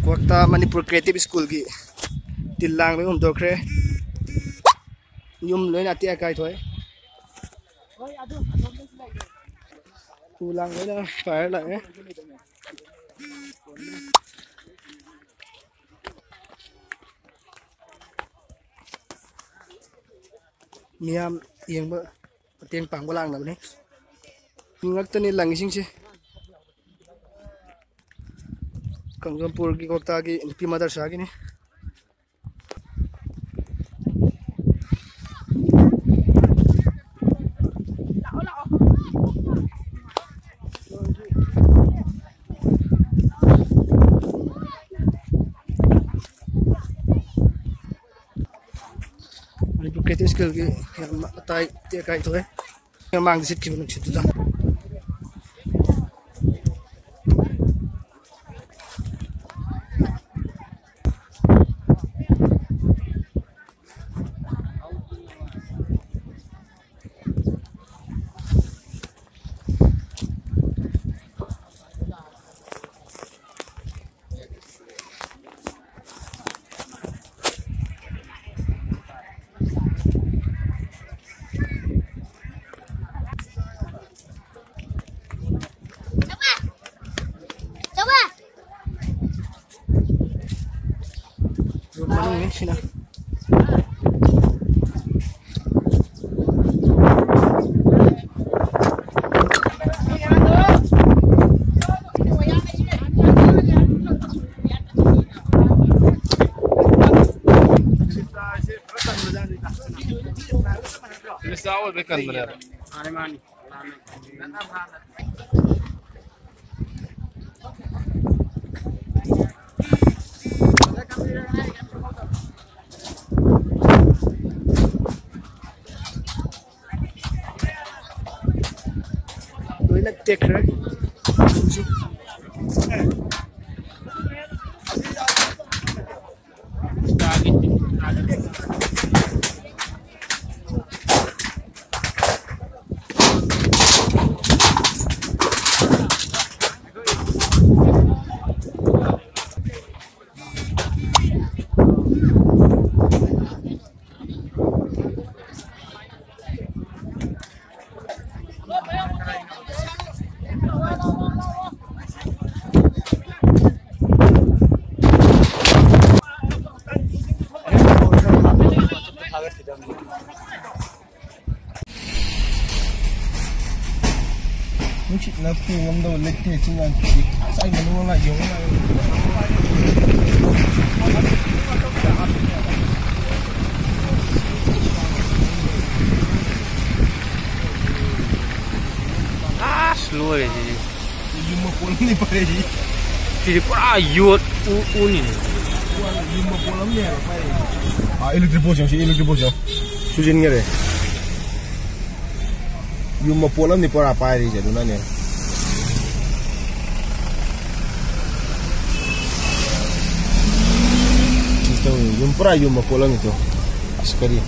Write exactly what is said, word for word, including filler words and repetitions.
ꯀ꯭ꯋꯥꯛꯇꯥ ꯃꯅꯤꯄꯨꯔ ꯀ꯭ꯔꯤꯌꯦꯇꯤꯚ ꯁ꯭ꯀꯨꯜꯒꯤ ꯇꯤꯜ ꯂꯥꯡ ꯂꯣꯏ ꯍꯨꯝꯗꯣꯛꯈ꯭ꯔꯦ꯫ ꯌꯨꯝ ꯂꯣꯏꯅ ꯑꯇꯦꯛ ꯑꯀꯥꯏ ꯊꯣꯛꯑꯦ꯫ ꯎ ꯂꯥꯡ ꯂꯣꯏꯅ ꯄꯥꯏꯔ ꯂꯥꯛꯑꯦ꯫ ꯃꯤꯌꯥꯝ ꯌꯦꯡꯕ ꯃꯇꯦꯡ ꯄꯥꯡꯕ ꯂꯥꯛꯅꯕꯅꯤ꯫ ꯃꯤ ꯉꯥꯛꯇꯅꯤ ꯂꯪꯉꯤꯁꯤꯡꯁꯦ꯫ ꯀꯥꯡꯖꯣꯝꯄꯨꯔꯒꯤ ꯀ꯭ꯋꯥꯛꯇꯥꯒꯤ ꯅꯨꯄꯤ ꯃꯗꯔꯁꯥꯒꯤꯅꯤ꯫ ꯃꯅꯤꯄꯨꯔ ꯀ꯭ꯔꯤꯌꯦꯇꯤꯚ ꯁ꯭ꯀꯨꯜꯒꯤ ꯌꯥꯝ ꯑꯇꯥꯏ ꯇꯦꯛ ꯑꯀꯥꯏ ꯊꯣꯛꯑꯦ꯫ ꯃꯃꯥꯡꯗ ꯁꯤꯠꯈꯤꯕ ꯅꯨꯡꯁꯤꯠꯇꯨꯗ꯫ ꯔꯨꯝ ꯃꯅꯨꯡꯅꯤ ꯁꯤꯅ꯫ ꯃꯥꯅꯦ, ꯃꯥꯅꯦ꯫ ꯂꯣꯏꯅ ꯇꯦꯛꯈ꯭ꯔꯦ꯫ ꯄꯨ ꯉꯝꯗꯕ ꯂꯩꯇꯦ ꯆꯤꯡꯉꯥꯟ ꯄꯤꯛꯏ꯫ ꯉꯁꯥꯏ ꯃꯅꯨꯡ ꯂꯥꯛ ꯌꯦꯡꯉꯨ꯫ ꯑꯁ, ꯂꯣꯏꯔꯦ ꯁꯤꯗꯤ꯫ ꯌꯨꯝ ꯃꯄꯣꯜ ꯑꯃꯅꯤ ꯄꯥꯏꯔꯛꯏꯁꯤ꯫ ꯁꯤꯗꯤ ꯄꯨꯔꯥ ꯌꯣꯠ ꯎ-, ꯎꯅꯤꯅꯦ꯫ ꯌꯨꯝ ꯃꯄꯣꯜ ꯑꯃꯅꯤ ꯍꯥꯏꯕ ꯄꯥꯏꯔꯛꯏꯁꯤ꯫ ꯑꯥ, electric post ꯌꯦꯡꯉꯨ, ꯁꯤ electric post ꯌꯦꯡꯉꯨ꯫ ꯁꯨꯖꯤꯟꯈꯔꯦ꯫ ꯌꯨꯝ ꯃꯄꯣꯜ ꯑꯃꯅꯤ ꯄꯨꯔꯥ ꯄꯥꯏꯔꯤꯁꯦ ꯑꯗꯨꯅꯅꯦ꯫ ꯌꯨꯝ ꯄꯨꯔꯥ ꯌꯨꯝ ꯃꯄꯣꯜ ꯑꯃꯅꯤ ꯇꯣ꯫ ꯑꯁ ꯀꯔꯤ?